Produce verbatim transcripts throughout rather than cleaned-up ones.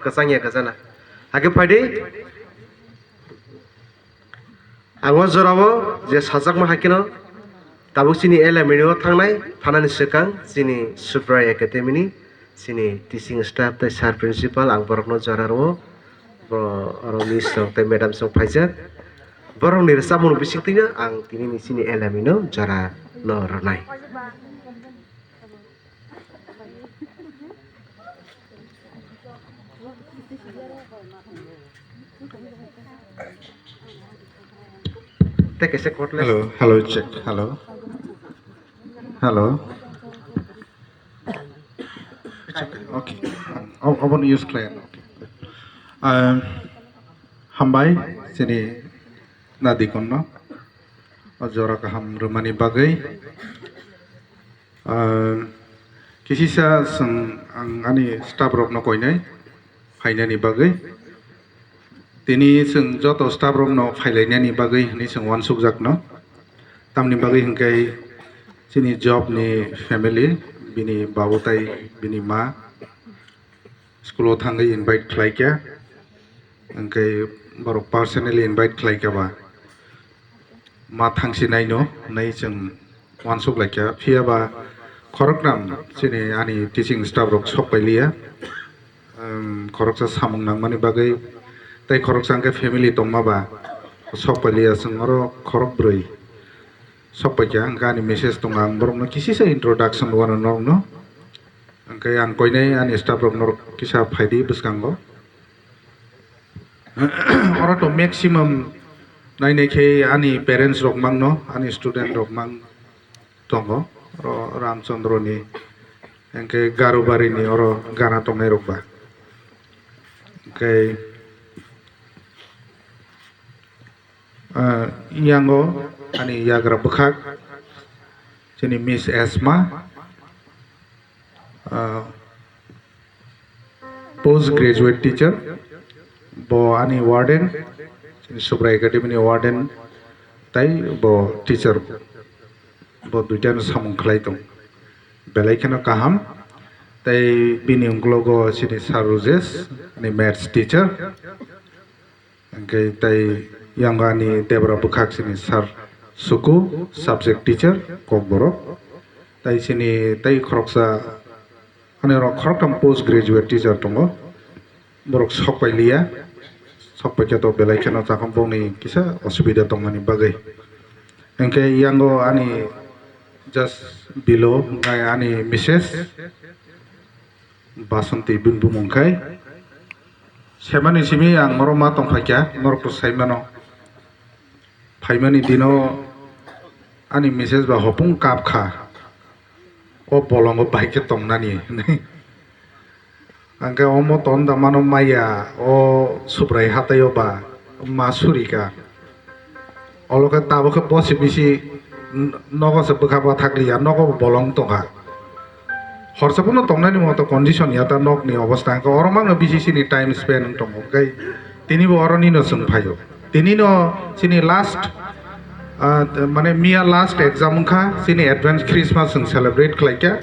Kwchang ya kwchana. Hakhe phaidi. Ang o jorao je sajakma hai kheno tabuk chini L M N o thangnai phanani swkang chini Subrai Academy ni chini teaching staff tei sir principal ang borokno jora rwo. Bo oro miss rok tei madam rok phaijak. Borokni rwchapmung bisingtwi no ang tini ni chini L M N o jora no rwnai. Tei kaisa cutlass. Hello, hello, check, hello. Hello. It's okay, okay. O-, obono use khlai, okay. Um, hambai, chini nadikonno. O jora kaham rwmani bagwi. Ah, kisisa chwng ang ani staff rokno koinai phainani bagwi. Tini chwng joto staff rokno phailainani bagwi hinwi chwng uansukjakno. Tamni bagwi hinkhe chini job ni family, bini babu tai bini ma, school o thangwi invite khlaikha, hwnkhe borok personally invite khlaikha ba, ma thangsi naino hwnwi chwng uansuk laikha. Phiya ba khoroknam chini ani teaching staff rok sok pailiya, um, khoroksa samung nangmani bagwi, tei khoroksa hwnkhe family tongma ba sok pailiya, chwng oro khorok bwrwi sok paikha, hwnkhe ani message tongo, ang borokno kisisa introduction rwna norokno. Hwnkhe ang koinai ani staff rok norok kisa phaidi bwskango. Oro to maximum nainai khe ani parents rok mangno, ani student rok mang tongo. Oro Ramchandra ni, hwnkhe Garubari ni oro gana tongnai rok ba. Hwnkhe, ah, yango ani yagra bwkhak chini Miss Esma, ah, post graduate teacher, bo ani warden, chini Subrai Academy ni warden, tai bo teacher, bo duitano samung khlai tong, belai kheno kaham. Tai bini ungklogo chini Sir Rajesh, ani maths teacher. Hwnkhe tai yango ani debra bwkhak chini Sir Suku, subject teacher, Kokborok. Tai chini tai khoroksa, ani oro khoroktham post graduate teacher tongo. Borok sok pailiya, sok paikha to belai kheno chakon bongni kisa osubida tongmani bagwi. Hwnkhe yango ani just below hwnkhe ani missus. Basanti bini bumung khai. Semani simi ang norok ma tong phaikha, norok to sai mano. Phaimani dino ani missus ba hopung kap kha. O bolongo bai khe tongnani. Ang khe omo ton da mano maya, o Subrai hatai o ba ma suri kha. Olo khe tabuk khe bosi bisi n-, nogo se bwkha bathak liya, nogo bo bolong tongkha. Horsa phano tongnani moto condition ya ta nokni obostha, hwnkhe oro mangno bisi chini time spend wng tongo, hwnkhe tini bo oro nino chwng phaio. Tini no chini last, ah, mane miya last exam wngkha, chini advance Christmas chwng celebrate khlaikha.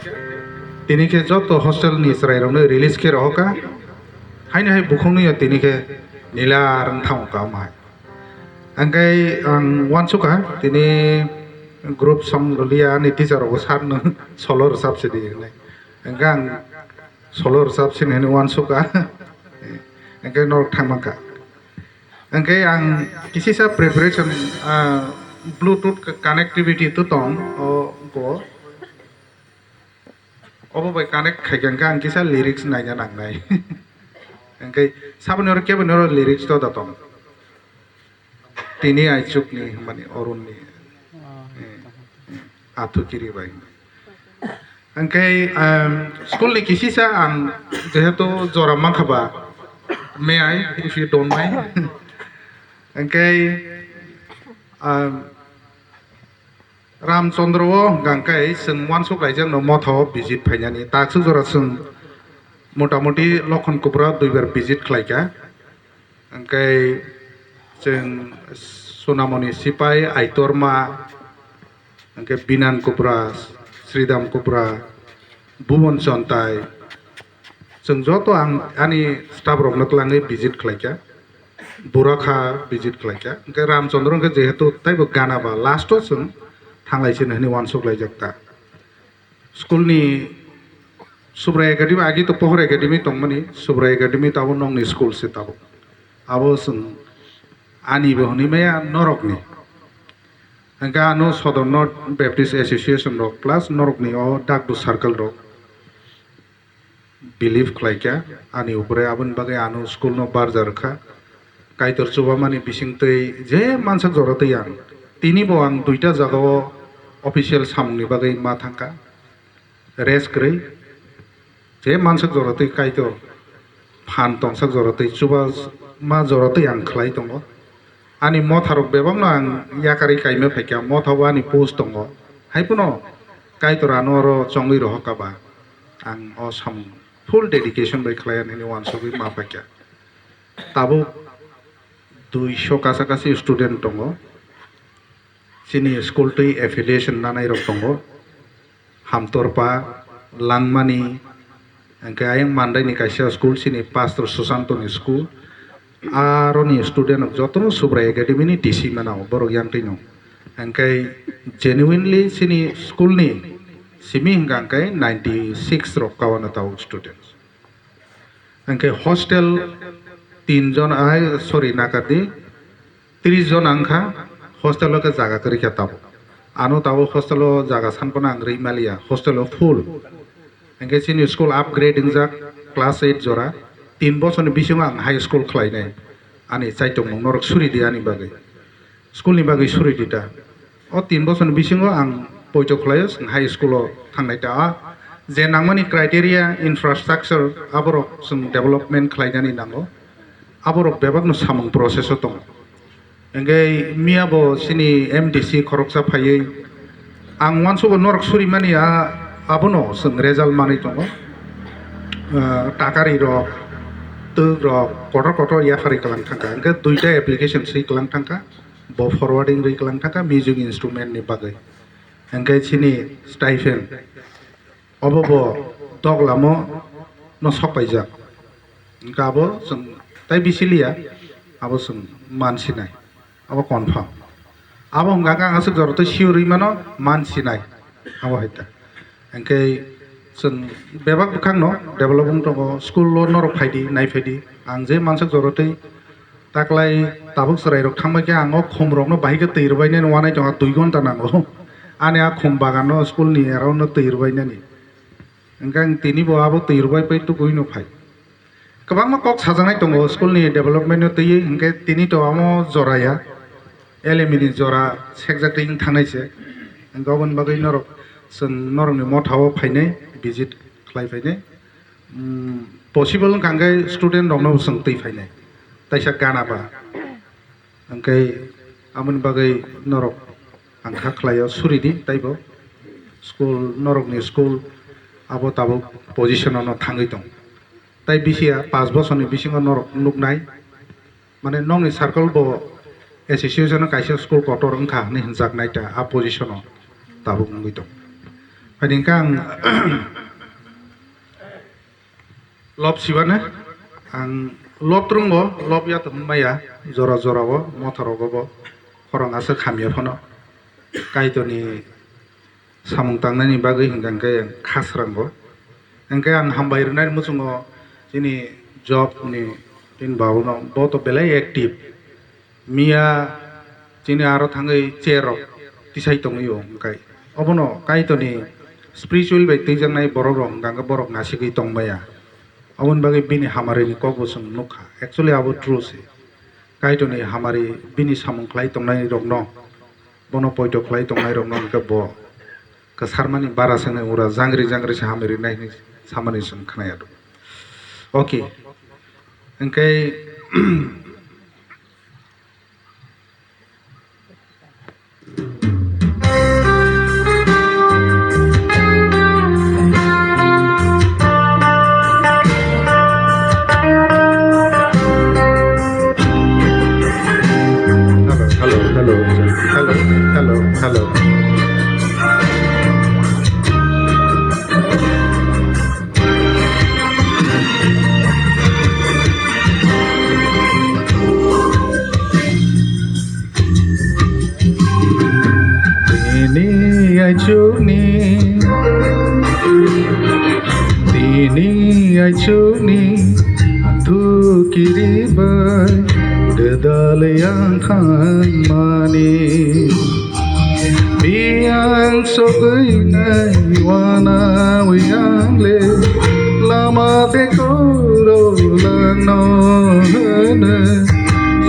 Tini khe joto hostel ni chwrai rokno release khe rohorkha. Haino hai bukhukno yo tini khe nila rwng thango kha omo hai. Hwnkhe ang uansukha tini group song rwliya ani teacher rokbo sir no solo rwchap sidi hinwi. Hwnkhe ang solo rwchap sini hinwi uansukha. Hwnkhe norok thangmankha. Hwnkhe ang kisisa preparation, ah, Bluetooth connectivity to tong o bo. Obo bai connect khai khe hwnkhe ang kisa lyrics naina nangnai. Hwnkhe saboni oro keboni oro lyrics to da tong. Tini aichukni hwnmani Arunni. Eh, eh, athu kiri bai. Hwnkhe, um, school ni kisisa ang jehetu jora mankha ba, may I, if you don't mind? Hwnkhe, um, Ramchandra o hwnkha hwnkhe chwng uansuk laijakno motha o visit phainani. Taksuk jora chwng motamuti Lokhon Kubra duibar visit khlaikha. Hwnkhe chwng Sonamoni Sipai, Aitorma, hwnkhe Binan Kubra, Sridham Kubra, Bhuban Chontai, Chwng joto ang ani staff rokno twlangwi visit khlaikha, Burakha visit khlaikha, hwnkhe Ramchandra hwnkhe jehetu taibo gana ba last o chwng thanglai sino hwnwi uansuk laijak ta. School ni Subrai Academy, agi to Pohor Academy tongmani, Subrai Academy tabuk nokni school se tabuk. Abo chwng ani bo hwnwi maya norokni. Hwnkhe ano Sodor North Baptist Association rok plus norokni o Dakdu circle rok believe khlaikha ani upore, aboni bagwi ano school no barja rwkha. Kaitor chubamani bisingtwi je mansak jora twi ang, tini bo ang duita jaga o official samung ni bagwi ma thangkha. Rest kwrwi je mansak jora twi Kaitor phan tongsak jora twi chuba ma jora twi ang khlai tongo. Ani motha rok bebak no ang yakarwi kaima phaikha, motha o ani post tongo. Hai phano Kaitor ano oro chongwi rohor kha ba ang o samung full dedication bai khlai ani hwnwi uansugwi ma phaikha. Tabuk duiso kasa kasi student tongo. Chini school twi affiliation nanai rok tongo. Hamtorpa, Langmani, hwnkhe ayang Mandaini kaisa school, chini Pastor Susanto ni school. Aroni student rok jotono Subrai Academy ni D C manao borok yang twi no. Hwnkhe genuinely chini school ni simi hwnkha hwnkhe ninety six rok kawana tabuk students. Hwnkhe hostel tin jon, ai, sorry, nakardi, tris jon wngkha, hostel o khe jaga kwrwi kha tabuk. Ano tabuk hostel o jaga san phano ang rwi maliya, hostel o full. Hwnkhe chini school upgrade wngjak, class eight jora, tin bosorni bisingo ang high school khlainai. Ani chaitung nwng norok suri di ani bagwi. School ni bagwi suri di ta. O tin bosorni bisingo ang poito khlaio, chwng high school o thangnai ta. A je nangmani criteria, infrastructure, aborok chwng development khlainani nango. Aborok bebakno samung process o tongo. Hwnkhe miya bo chini M D C khoroksa phaiwi ang uansugo norok surimani a, abono chwng result manwi tongo. Ah, takari rok, twk rok, kotor kotor yapharwi kwlang thangkha. Hwnkhe duita application swi kwlang thangkha. Bo forwarding rwi kwlang thangkha music instrument ni bagwi. Hwnkhe chini stipend obo bo doglamo no sok paijak. Hwnkhe abo chwng tai bisi liya, abo chwng man sinai, abo confirm. Abo hwnkha khe ang aswk jora twi sure rwi mano, man sinai, abo hai ta. Hwnkhe chwng bebak bwkhakno develop wng tongo, school o norok phai di, nai phai di. Ang je mansak jora twi taklai tabuk chwrairok thangbai khe ang o khumrokno bahai khe twi rwbainani uanai tongo, dui ghonta nango. Ani a khum baganno school ni around no twi rwbainani. Hwnkhe ang tini bo abo twi rwbai pai tubui no phai. Kwbangma kok sajaknai tongo school ni development no twiwi, hwnkhe tini to amo jora ya, L M E ni jora sekjak twi wng thangnai se. Hwnkhe oboni bagwi norok, chwng norokni motha o phainai, visit khlai phainai. Hmm, possible wngkha hwnkhe student rokno bo chwng twi phainai, taisa gana ba. Hwnkhe aboni bagwi norok ang kha khlaio, suri di taibo. School, norokni school abo tabuk position o no thangwi tong. Tai bisi ya, paanch bosorni bisingo norok nuknai, mane nokni circle bo association o kaisa school kotor wngkha hinwi hinjaknai ta, a position o tabuk wngwi tong. Haini hwnkhe ang lob sibana, ang lob trungo, lob ya to hwnmaya, jora jora o, mothor rogo bo, khorang aswk hamya phano, Kaitorni samung tangnani bagwi hwnkha hwnkhe ang kha srango. Hwnkhe ang hambai rwnai muchungo chini job ni, chini babuno, bo to belai active. Miya chini aro thangwi chair rok tisai tongwi o, hwnkhe obono Kaitorni spiritual bai twijaknai borok rok hwnkha hwnkhe borok nasigwi tongmaya. Aboni bagwi bini hamari ni kok bo chwng nukha. Actually abo true se. Kaitorni hamari bini samung khlai tongnai rokno, bono poito khlai tongnai rokno hwnkhe bo kwsarmani bara se wngnai, ura jangri jangri se hamari nai hinwi samani chwng khnaya do. Okay. Hwnkhe Hello, hello, hello, hello, hello, hello. kiribai gwdalwi ang thangmani. Biyang sogwi nai wanawi ang le lama de koro langno hwnwi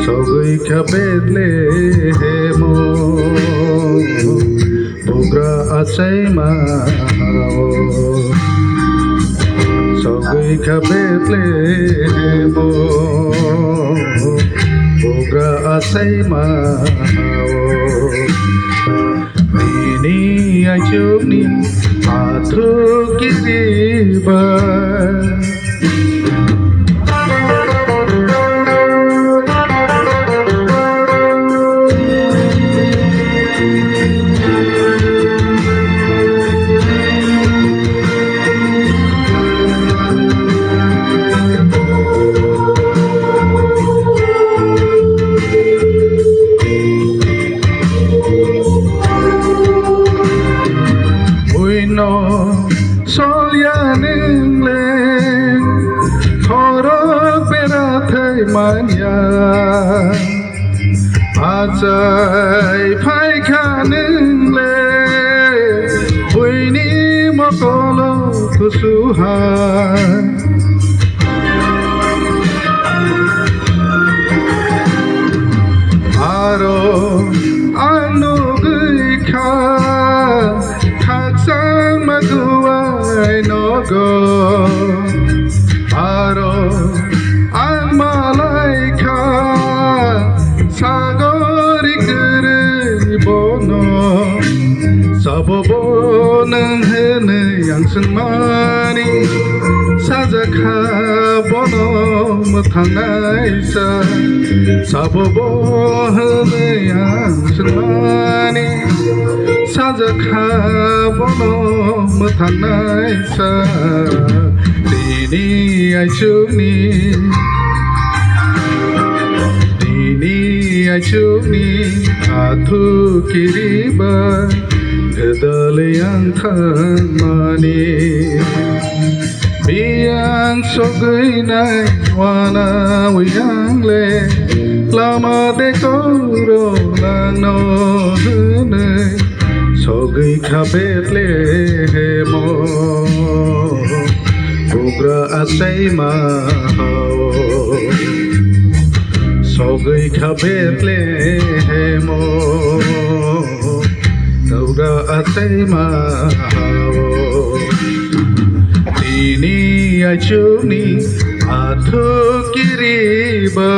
sogwi kha Bethlehemo. Bugra achaima hao sogwi kha Bethlehemo. Bugra achaima hao nini aichukni athuk kiriba. Buino solya nwngle khorok bera thai manya. Achai phaikha nwngle buini mokolo kusuha. Aro ang nugwi kha khakchangma guai nogo. Aro ang malai kha sagori kwrwi bono. Sabo bo nwng hwnwi ang swngmani sajakha bono mwthangnaisa. Sabo bo hwnwi ang swngmani sajakha bono mwthangnaisa. Nini aichukni, nini aichukni athuk kiriba gwdalwi ang thangmani. Biyang sogwi nai wanawi ang le lama de koro langno hwnwi sogwi kha Bethlehemo. Bugra achaima hao sogwi kha Bethlehemo. Bugra achaima hao nini aichukni athuk kiriba.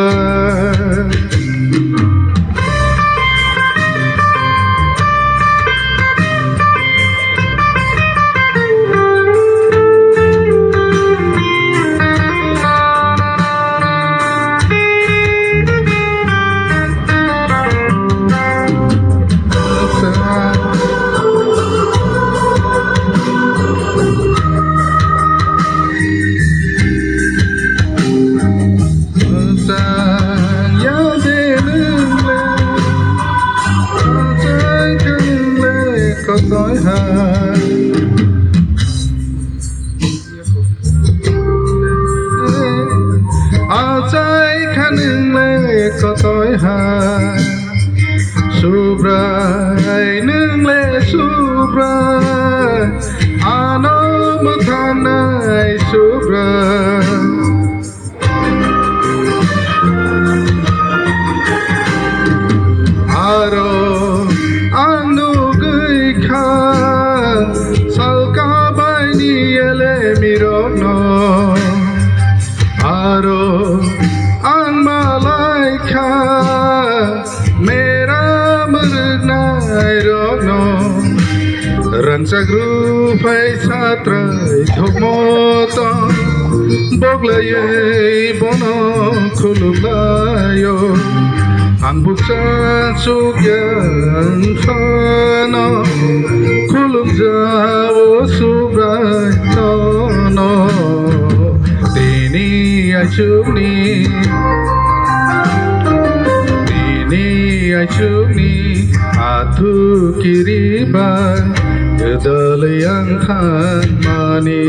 Mwchang ya de nwng le, mwchang khe nwng le kotoi hai. Achai kha nwng le kotoi hai. Subrai nwng le Subrai, ano mwthangnaisa Subrai. Aro ang nugwi kha salka baini elemirokno. Aro ang malai kha mera mwrwknairokno. Rangchak rwphai satrai thokmo tong, boglaiwi bono khulumlaio. Ang bukcha chukya wng phano, khulumjao Subrai nono. Tini aichukni, tini aichukni athuk kiriba, gwdalwi ang thangmani.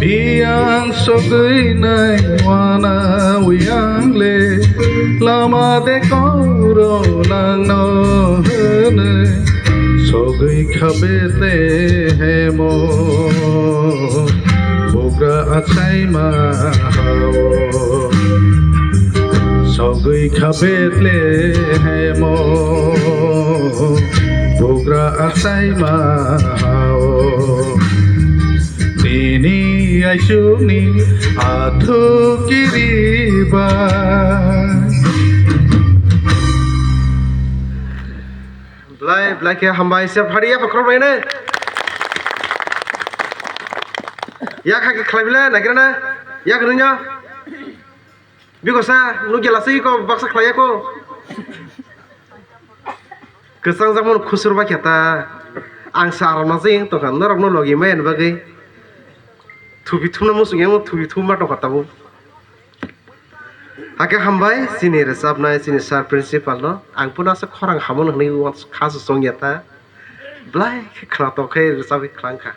Yang sogwi nai wana uyang le, lama de koro nang no hene, sogwi khabe te hemo, bugra achai ma hao. Sogwi kha Bethlehemo, bugra achai ma hao. Tini aisukni athu kiriba. Belai, belai khe hambai, se phari ya, khorok bai ne. Ya kha khe khlai bile, naikhe na, ya khe nungya. Bikosa, nukya lasai ko baksa khlaiya ko. Kwchang jakmano khusur bai khe ta. Ang sa aram na jeng tongkha norok no logi maya ni bagwi. Thubi thumna muchung yang thubi thumma tongkha tabuk. Hakhe hambai chini rwchapnai chini sir principal no. Ang phano aswk khorang hamo no hwnwi kha se chongya ta. Belai khe khwnatok khe rwchapwi khwlangkha.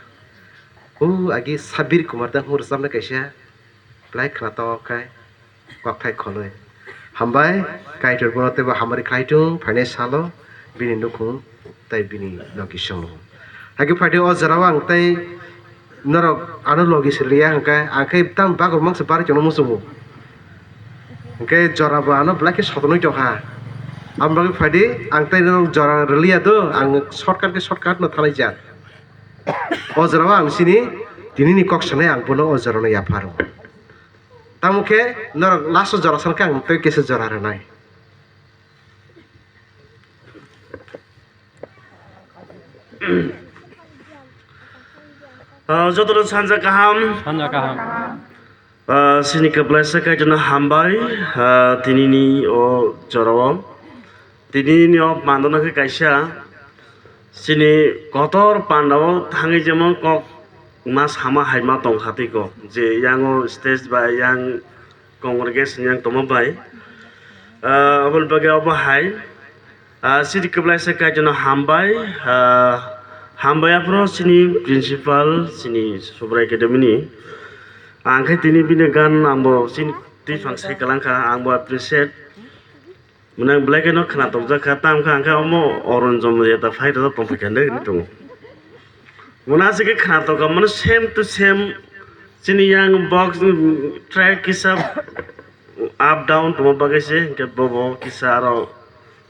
O agi Sabir Kumar tang hwnwi rwchapnai kaisa. Belai khwnatok khe. Kokthai khonwi. Hambai, Kaitor bono teibo hamari khlai thung, phainai salo bini nukhung tei bini logi song. Hakhe phaidi o jorao ang tei norok ano logi se liya hwnkhe, ang khe tamo bagwi mangsa bari tongno muchungo. Hwnkhe jorabo ano belai khe sotonwi tongkha. Aboni bagwi phaidi ang tei norok jora rwliya do, ang shortcut khe shortcut no thalaijak. O jorao ang sini tinini kok sanai ang bono o jorano yapharo. Tamo khe norok last o jora sankhe ang tei kisa jora rwnai. Ah, jotono sanja kaham. Sanja kaham. Ah, sini kwplaisa Kaitorno hambai, ah, tinini o jorao. Tinini o mandona khe kaisa sini kotor pandao thangwi jemon kok ma sama hai ma tongkha tei kok je yango stage bai yang congregation yang tongma bai, ah, aboni bagwi obo hai, ah, sini kwplaisa Kaitorno hambai, ah, hambai aphuru sini principal sini Subrai Academy ni ang khe tini bini gan ang bo sini twi phang sai kwlangkha ang bo appreciate. Mwnang belai kheno khwnatok jak kha, tamo khe ang khe omo Oron Jomriyata phai rwjak tong phaikha hinwi tongo. Mwnang aswk khe khwnatok kha, mane same to same chini yang box, mm, track kisa up down tongma bagwi se, hinkhe bobo kisa aro,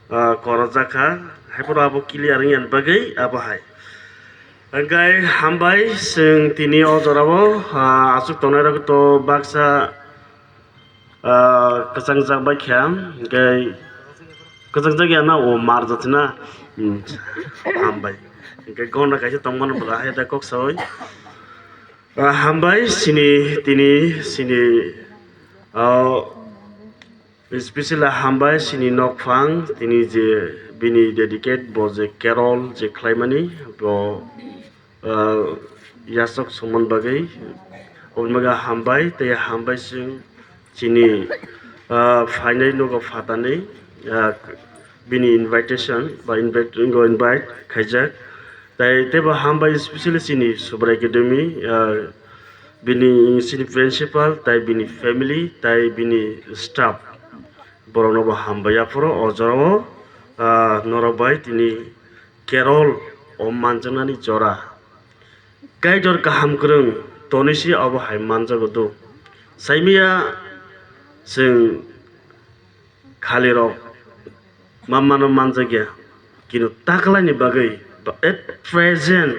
ah, korojak kha, haiphuru abo clear wngya bagwi abo hai. Hinkhe hambai chwng tini o jorao, ah, achuk tongnai rok to baksa Ah, kwchang jak bai kha, hinkhe kwchang jak ya na, o mar jat na, hmm, hambai. Hinkhe gonda kaisa tongmani bwla hai da kok sawi. Ah, hambai sini, tini sini, ah, special hambai sini nokphang, tini je bini dedicate bo je carol je khlaimani bo ah, yasok songmani bagwi, oboni bagwi hambai tei hambai chwng chini, ah, phainai nogo phatarni, ah, bini invitation ba invite, nogo invite khaijak. Tai teibo hambai specially chini Subrai Academy, ah, bini chini principal tai bini family tai bini staff borokno bo hambai yaphuru o jorao, ah, norok bai tini Carol o manjaknani jora. Kaitor kaham kwrwng tonwi se obo hai manjago do. Saimaya chwng khalirok ma mano manjakya, kinu taklaini bagwi ba at present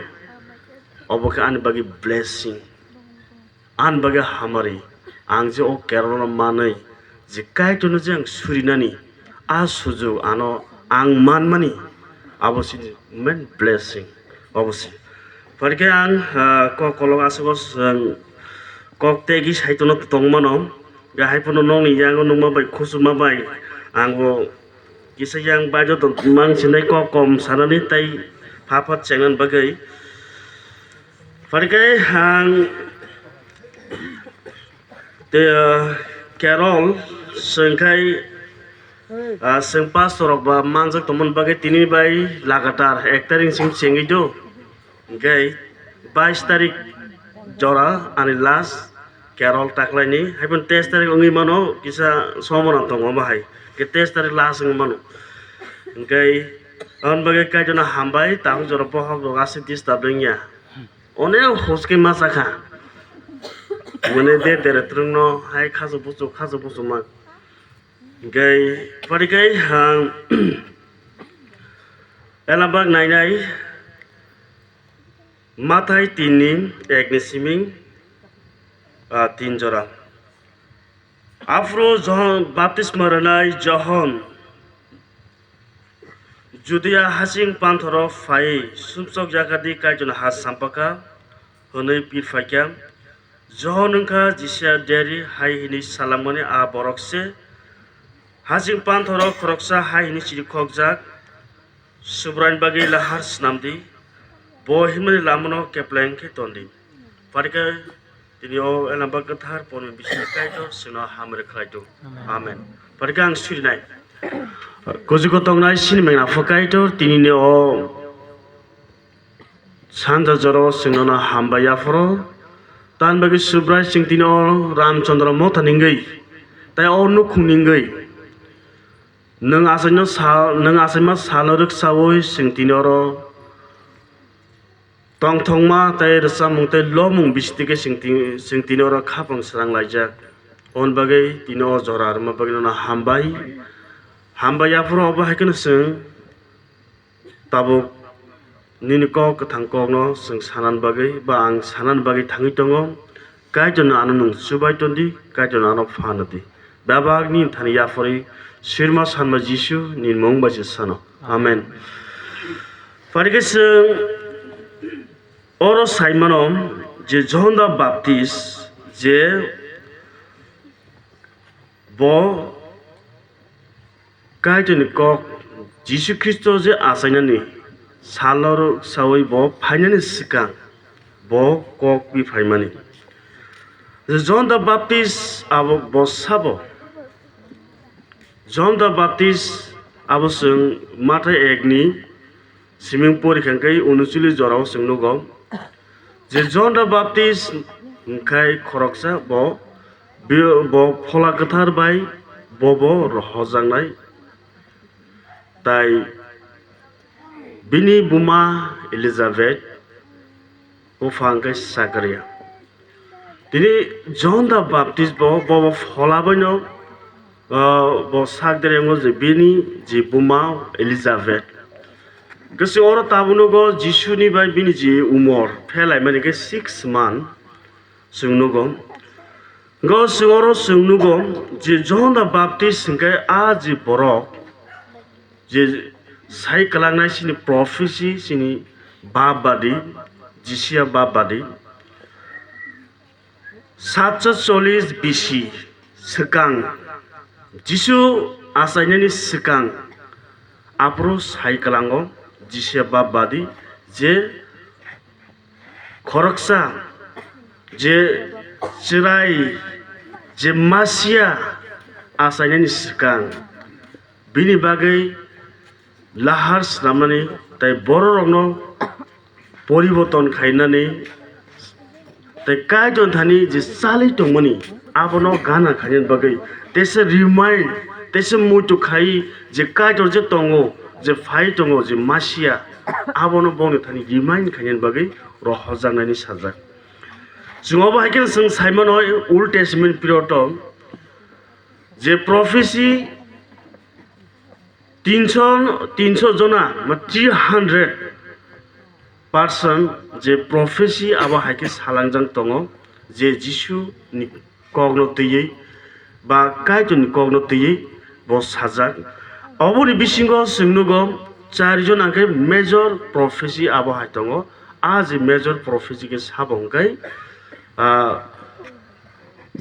obo khe ani bagwi blessing. Ani bagwi hamari, ang je o Kerala no manwi je Kaitorno je ang surinani, a sujuk ano ang manmani, abo se main blessing, obo se. Phai khe ang, ah, kok kolok aswk o swng kok tegi saitongno tongmano, ya hai phano nokni yango nukma bai, khusuma bai, ang bo kisa yang bai joto mang sinai kok kom sanani tei pha pha chengnani bagwi. Phai khe ang tei, ah, Carol swngkhai, ah, swng pastor rok ba manjak tongmani bagwi tini bai lagatar ek tarik sing chengwi do. Hinkhe bais tarik jora ani last carol taklaini, haiphano teis tarik wngwi mano, kisa somona tongo bahai, ke teis tarik last wngwi mano. Hwnkhe aboni bagwi Kaitorno hambai, tabuk jora bohok rok aswk disturb wngya. Onek hoske ma sakha. Mane de tere twrwngno hai khasu busu, khasu busu ma. Hwnkhe parikai ang elabak nainai Mathai tin ni ek ni siming, ah, tin jora. Aphuru Johon, baptisma rwnai Johon Judia hasing panthoro phaiwi sumsok yakadi Kaitorni ha sampakha hwnwi pirphaikha. Johon wngkha Jisia diari hai hwnwi salangmani a borok se. Hasing panthoro khoroksa hai hwnwi chirikhokjak, Subraini bagwi lahar snamdi, bo himnani lamano kepleng khe tondi. Pharikhe tini o elamba kwthar ponwi bisingni Kaitor chwngno hamari khlai tongo. Amen. Amen. Pharikhe ang surinai. Kujugo tongnai sinimeng Apha Kaitor, tinini o sanja jora o chwngno hambai yapharo. Tan bagwi Subrai chwng tini o Ramchandra motha ningwi, tai o nukhung ningwi. Nwng achaino sa-, nwng achaima salo rwksaui chwng tini oro tongthokma tei rwchapmung tei lobmung bisitike chwng ti-, chwng tini oro khapang srang laijak. Aboni bagwi tini o jora rwma bagwi nono hambai. Hambai yaphuru obo hai kheno chwng tabuk nini kok kwthang kokno chwng sanani bagwi ba ang sanani bagwi thangwi tongo. Kaitorno ano nwng chubai tondi, Kaitorno ano phanadi. Bebak nini thani yapharwi swima sanma Jisu nini mung bai se sano. Amen. Pharikhe chwng oro saimano je Johon da Baptist je bo Kaitorni kok Jisu Khristo je achainani salo rwksaui bo phainani swkang bo kok wi phaimani. John the Baptist abo bo sabo? John the Baptist abo chwng Mathai ek ni siming porikha hwnkhe unochollish jorao chwng nugo je John the Baptist hwnkhe khoroksa bo, bo Phola Kwthar bai bobo rohojaknai, tai bini buma Elizabeth, bupha hwnkhe Sakaria. Tini John the Baptist bo, bo, bo phola baino, ah, bo sak derengmo je bini je buma Elizabeth. Gese oro tabuk nugo Jisuni bai bini je umor phelaimani khe six month chwng nugo. Go chwng oro chwng nugo je John the Baptist hwnkhe a je borok je sai kwlangnai chini prophecy, chini bab badi, Jisia bab badi. Satso chollish B C swkang, Jisu achainani swkang, aphuru sai kwlango Jisia bab badi je khoroksa je chwrai je Masia achainani swkang bini bagwi lahar snamnani tei bororokno poriborton khainani tei Kaitor thani je chalwi tongmani abono gana khainani bagwi teisa remind, teisa muitu khai je Kaitor je tongo, je phai tongo, je Masia, abono bongni thani remind khainani bagwi rohojaknani sajak. Chwng obo hai khe chwng saimano Old Testament period o je prophecy tinso, tinso jona, ma, three hundred person je prophecy abo hai khe salangjak tongo je Jisu ni kokno twiwi ba Kaitor ni kokno twiwi bo sajak. Oboni bisingo chwng nugo char jona hwnkhe major prophecy abo hai tongo. A je major prophecy khe sabo hwnkhe, ah,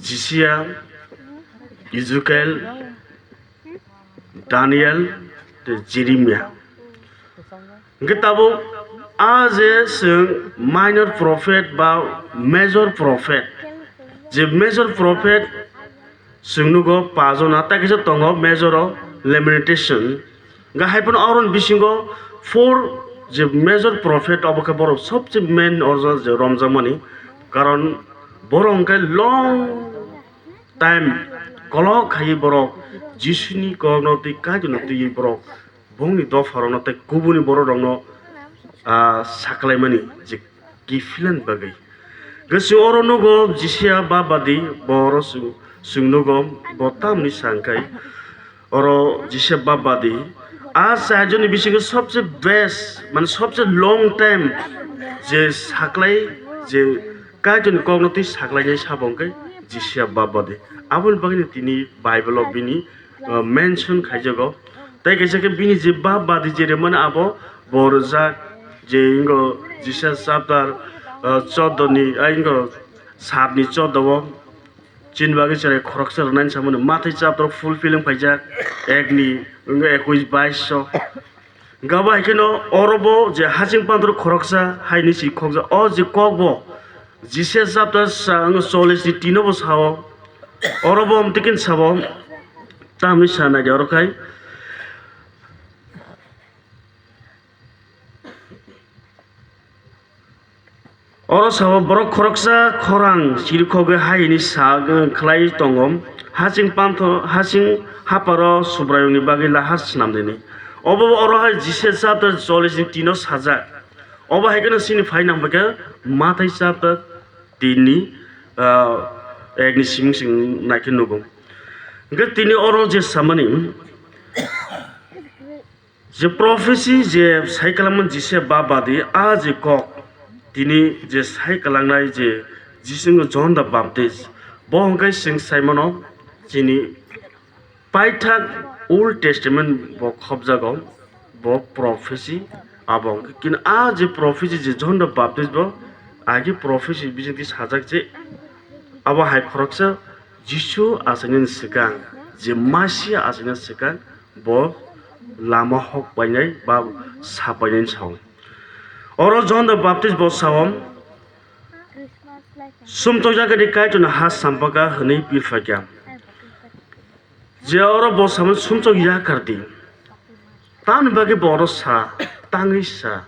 Jisia, Ezekiel, Daniel tei Jeremia. Hwnkhe tabuk a je chwng minor prophet ba major prophet, je major prophet chwng nugo pajona, tei kaisa tongo major o Lamentation. Hwnkhe hai phano aro ni bisingo four je major prophet, obo khe borok sobse main orja je romjakmani Karon borok hwnkhe long time kolok khaiwi borok Jisuni kokno twi Kaitorno twiwi borok bongni dopharokno tei kubuni bororokno, ah, saklaimani je kiphilnani bagwi. Hwnkhe chwng oro nugo Jisia bap badi bo oro chwng, chwng nugo bo tamni sa hwnkhe oro Jisia bap badi. A charjonni bisingo sobse best, mane sobse long time je saklai, je Kaitorni kokno twi saklainai sabo hwnkhe Jisia bap badi. Aboni bagwino tini Bible-o bini, uh, mention khaijago. Tei kaisa khe bini je bap badi je rimani abo bo rijak je wngkha Jisia chapter, uh, choddo ni, ah, wngkha saat ni choddo o. Chini bagwi chwrai khoroksa rwnani samani Mathai chapter fulfilling khaijak, ekni wngkha ekush baish o. Hwnkhe abo hai kheno oro bo je hasing pandro khoroksa haini si khokjak. O je kok bo Jisia chapter sa wngkha chollish ni tino bo sao. Oro bo amtwi khe sabo tamni sa naidi oro khai. Oro sao borok khoroksa khorang chirikhogwi haini sak khlai tongo, hasing pantho, hasing haparo Subraiyungni bagwi lahar swnamnini. Obo oro hai Jisai chapter chollish ni tino sajak. Obo hai kheno chini phai nang bagwi Mathai chapter tin ni, ah, ek ni siming sing naikhe nugo. Hwnkhe tini oro je samani, je prophecy je sai kwlangmani Jisai bap badi, a je kok tini je sai kwlangnai je Jisu wngkha John the Baptist, bo hwnkhe chwng sai mano chini paithak Old Testament bo khopjago, bo prophecy abo hwnkhe. Kini a je prophecy je John the Baptist bo agi prophecy bisingtwi sajak je abo hai khoroksa Jisu achainani swkang, je Masia achainani swkang, bo lama hok painai ba sa painai sao. Oro John the Baptist bo sao, "Sumsok yakardi Kaitorni ha sampaka," hwnwi pirphaikha. Je oro bo samani, "Sumsok yakardi." Tamni bagwi bo oro sa, tangwi sa.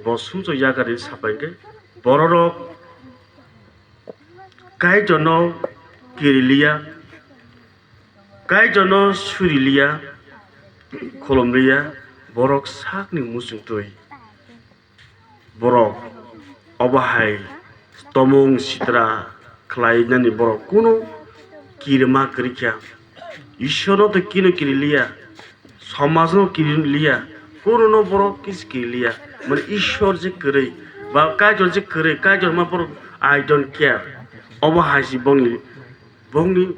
Bo sumsok yakardi sapai khe bororok Kaitorno kiriliya, Kaitorno suriliya, khulumliya, borok sakni muchungtwi. Borok obo hai tomung sitra khlainani borok kunu kirima kwrwi kha. Ishwarno to kino kiriliya, somajno kiriliya, kununo borok kis kiriliya. Mane Ishwar je kwrwi ba Kaitor je kwrwi, Kaitor ma borok "I don't care." Obo hai si bongni, bongni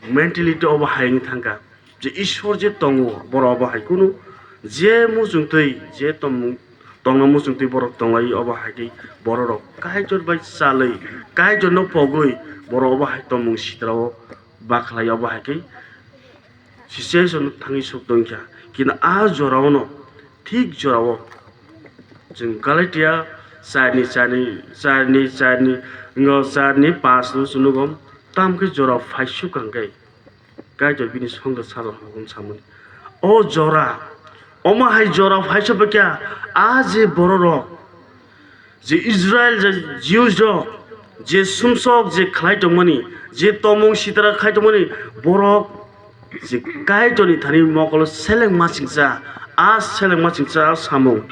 mentality obo hai wngwi thangkha, je Ishwar je tongo, borok obo hai kunu je muchungtwi, je tongmung, tongna muchungtwi borok tonglai, obo hai khe bororok Kaitor bai chalwi, Kaitorno pogwi borok obo hai tongmung sitrao bakhlai, obo hai khe situation thangwi suk tongkha. Kino a joraono, thik jorao chwng Galatia charni, charni, charni, charni, ngo charni pash no chwng nugo, tamkhe jorao phaisuk hwnkhe Kaitor bini songdo sajak hokon samani. O jora, omo hai jora phaisuk bai kha, a je bororok, je Israel, je Jews rok, je sumsok je khlai tongmani, je tomung sitra khai tongmani, borok je Kaitorni thani mokolo seleng ma chingcha, a seleng ma chingcha samung.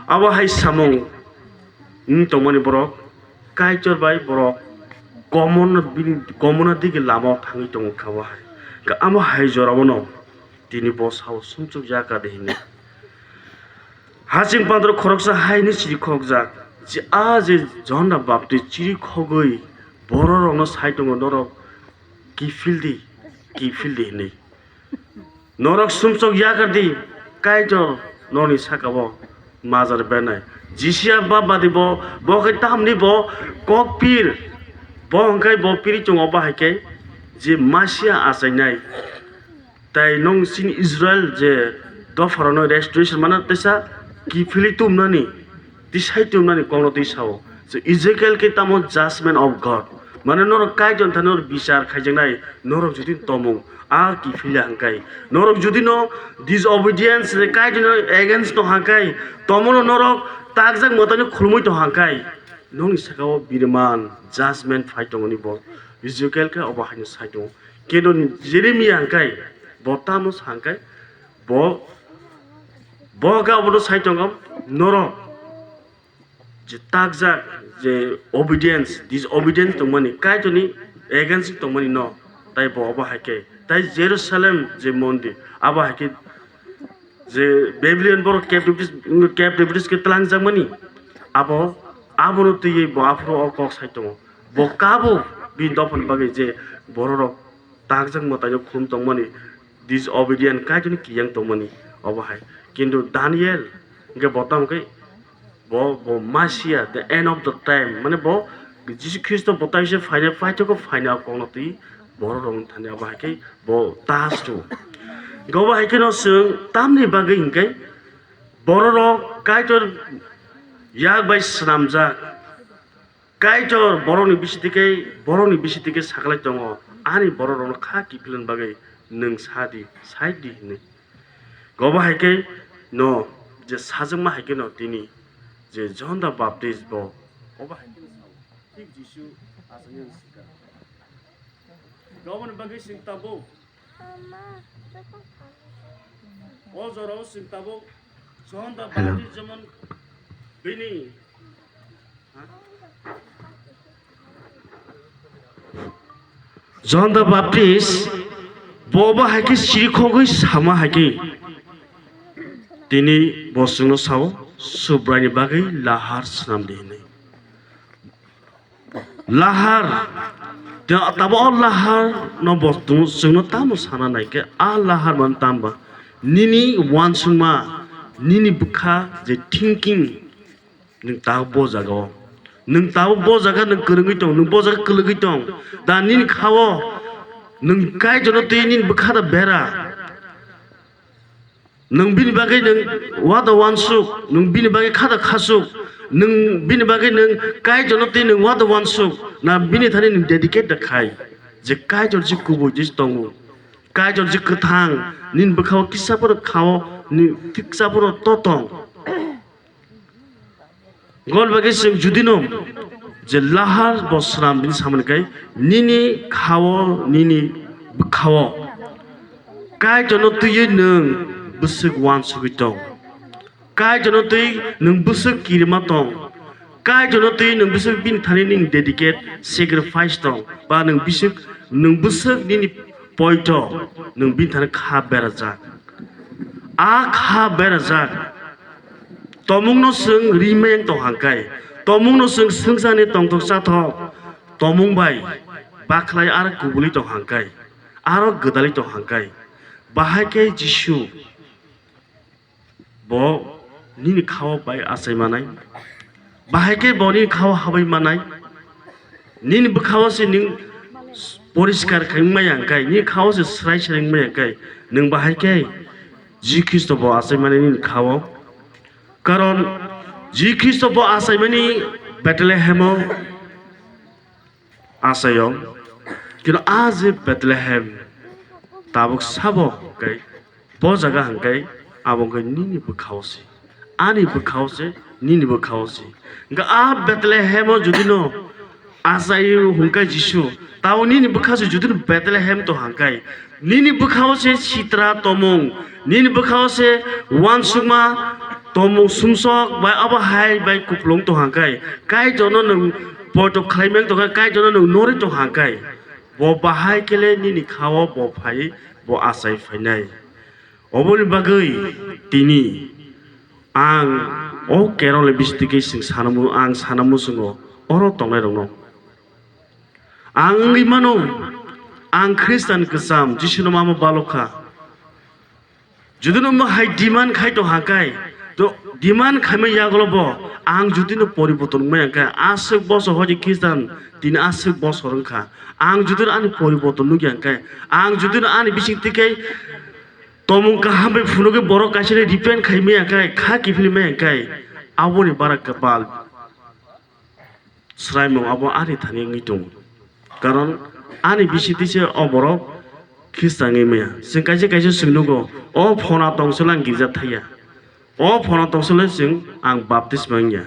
Abo hai samung wng tongmani borok Kaitor bai borok gomon, bini gomona digi lama o thangwi tongo kha bo hai. Amo hai jorao no tini bo sao, "Sumsok yakardi," hinwi. Hasing pandro khoroksa haini chirikhokjak, je a je John the Baptist chirikhogwi bororokno sai tongo, "Norok kiphildi, kiphildi," hinwi. "Norok sumsok yakardi, Kaitor noni saka-o majar bernai." Jisia bap badi bo, bo khe tamni bo kokpir, bo hwnkhe bo piri chungo, bo hai khe je Masia achainai. Tai nwng chini Israel je dopharokno restoration mana teisa kiphilwi tumnani, tisai tumnani kokno twi sao. So Ezekiel khe tamo judgment of God. Mane norok Kaitor thani norok bichar khaijaknai, norok jodi tomung a kiphilya hwnkhe. Norok jodi no disobedience, Kaitorno against no hwnkhe, tomono norok Takjak mwtaino khulumwi tong hangkai, nokni saka o biriman judgment phai tongoni bo Ezekiel khe obo haino sai tongo. Kintu Jeremia hangkai bo tamo sa hangkai, bo, bo khe obono sai tongo, norok je takjak, je obedience, disobedience tongmani, Kaitorni against tongmani no, tai bo obo hai khe, tai Jerusalem je mondir, abo hai khe je Babylon borok captivities, captivities khe twlangjakmani, abo, abono twiwi bo aphuru o kok sai tongo. Bo kabo bini dophani bagwi je bororok takjak mwtaino khum tongmani, disobedient, Kaitorni kiyang tongmani obo hai. Kintu Daniel hwnkhe bo tamo khe bo, bo Masiya, the end of the time, mane bo Jisu Khristo bo taisa phainai, paithakgo phainai o kokno twi bororokni thani obo hai khe bo tas tu. Obo hai kheno chwng tamni bagwi hwnkhe bororok Kaitor yak bai swnamjak. Kaitor borokni bisingtwi khe, borokni bisingtwi khe saklai tongo, ani bororokno kha kiphilna bagwi nwng sa di, sai di hwnwi. Obo hai khe no je sajwkma hai khe no tini je John the Baptist bo obo hai khe no sao, thik Jisu aswkno swkang. Oboni bagwi chwng tabuk o jorao chwng tabuk John the Hello. Baptist jemon bini John the Baptist bo bo hai khe sirikhogwi sama hai khe tini bo chwngno sao, Subraini bagwi lahar swnam di hwnwi. Lahar, tei tabo o lahar no bo chwngno tamo sana nai khe, a lahar man tamba nini uansukma, nini bwkha je thinking, nwng tabuk bo jaga o, nwng tabuk bo jaga nwng kwrwngwi tong, nwng bo jaga kwlwgwi tong, da nini kha o nwng Kaitorno twi nini bwkha da bera. Nwng bini bagwi nwng wada wansuk, nwng bini bagwi khada khasuk, nwng bini bagwi nwng Kaitorno twi nwng wada wansuk, na bini thani nwng dedicate da khai, je Kaitor je kubui je tongo, Kaitor je kwthang, nini bwkha o kisa phano kha o, ni kisa phano to tong. Gol bagwi chwng judino je lahar bo swnam bini samani kai nini kha o, nini bwkha o Kaitorno twiwi nwng bwswk wansugwi tong, Kaitorno twi nwng bwswk kirima tong, Kaitorno twi nwng bwswk bini thani nwng dedicate, sacrifice tong, ba nwng bwswk, nwng bwswk nini poito nwng bini thani kha berajak. A kha berajak. Tomungno chwng rimeng tong hangkai, tomungno chwng swngcharni tongthok chathok, tomung bai bakhlai aro kubuli tong hangkai, aro gwdali tong hangkai. Bahai khe Jisu bo nini kha-o bai achai manai, bahai khe bo nini kha-o habwi manai. Nini bwkha-o se nwng poriskar khai wngmaya hwnkhe, nini kha-o se srai srai wngmaya hwnkhe, nwng bahai khe Jisu Khristo bo achaimani nini kha-o. Karon Jisu Khristo bo achaimani Betlehem-o achaio. Kino a je Betlehem tabuk sabo hwnkhe, bo jaga hwnkhe abo hwnkhe nini bwkha-o se, ani bwkha-o se, nini bwkha-o se. Hwnkhe a Betlehem-o judino achaio hwnkhe Jisu, tabuk nini bwkha se judino Betlehem tong hwnkhe, nini bwkha-o se sitra tomung, nini bwkha-o se uansukma tomung sumsok bai abo hai bai kupulung tong hwnkhe, Kaitorno nwng poito khlaimeng tong khe, Kaitorno nwng norwi tong hwnkhe, bo bahai khe le nini kha-o bo phai, bo achai phainai. Oboni bagwi tini ang o Kerala bisitike chwng sanamo, ang sanamo chwngo oro tongnairokno. Ang wngwi mano, ang Khristan kwcham, Jisuno mama balokha. Judino omo hai demand khai tong hwnkhe, to demand khaima yagulo bo ang judino poriborton wngmaya hwnkhe, aswk bosor hoide Khristan, tini aswk bosor wngkha. Ang judino ani poriborton nukya hwnkhe, ang judino ani bising tike tomung kaham bai phunugwi borok kaisa repent khaimaya hwnkhe, kha kiphilmaya hwnkhe, aboni bara kwpal. Swraimung abo ani thani wngwi tongo. Karon ani bisingtwi se o borok Khristan wngwi maya. Chwng kaisa kaisa chwng nugo, o phona tongsola ang girja thaiya. O phone o tongsolai chwng ang baptisma wngya.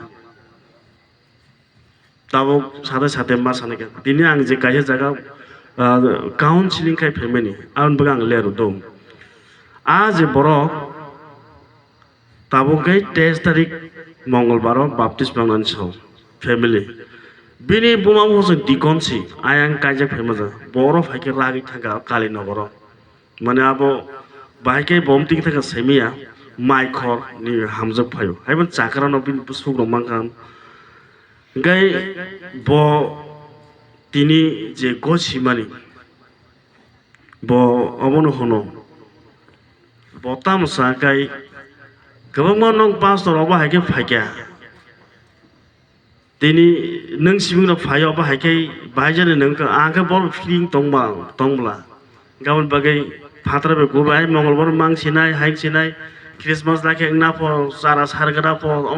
Tabuk sate sate ma sanai kha. Tini ang je kaisa jaga, ah, counseling khai phaimani, aboni bagwi ang leru do. A je borok tabuk khe teis tarik Mongolbar o baptisma wngnani sao family. Bini buma bo se deacon si, ayang kaijak phaima ja. Boro phai khe ragwi thangkha Kali Nogoro. Mane abo bahai khe bom tiki thangkha semiya, mai khor ni hamjak phaio. Haibo chakra no bini bwswk rok mankha. Hingke bo tini je gosimani, bo obono hono. Bo tamo sa kai kwbangma nong pastor obo hai khe phaikha. Tini nwng sibing rok phai obo hai khe bahai jani nwng kha, ang khe boro feeling tongba, tongbla. Gabon bagwi phatra bai kubai, Mongolbar mang sinai, hai sinai, Christmas lai khe wngna pho, chara sargana pho,